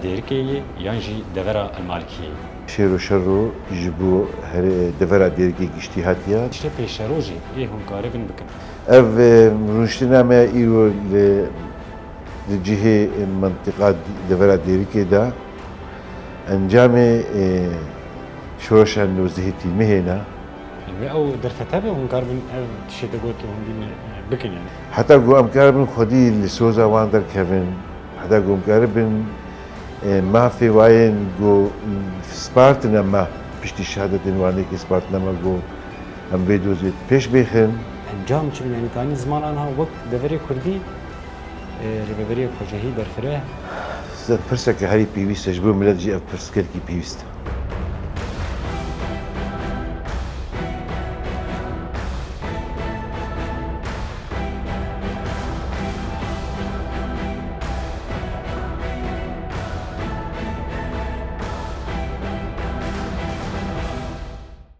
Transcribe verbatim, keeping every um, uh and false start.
Dêrikê ye yan jî devera Elmalikiyê ye? Şêro şero ji bo her devera Dêrikê giştî hatiye. Tiştê pêşerojê ê hûn karibin bikin. Ev e, rûniştina me îro li, li cihê e, mentiqa devera Dêrikê de encamê e, şoreşa nozdehê Tîrmihê ne. Wê ew derfete be hûn karibin ev tiştê te got hûn bîne bikin yani. Heta ku em karibin xwedî li soza wan derkevin, heta ku em karibin e, mafê wayên ku spartine me, piştî şehadetên wanê ku spartine me ku em vê dozê pêş bêxin. Encam çi bin yani tanî ziman anha wek deverê Kurdî e, rêveberiya kocehî derfire. Size pirseke herî pêwîst e, ji bo milet jî ev pirs gelkî pêwîst e.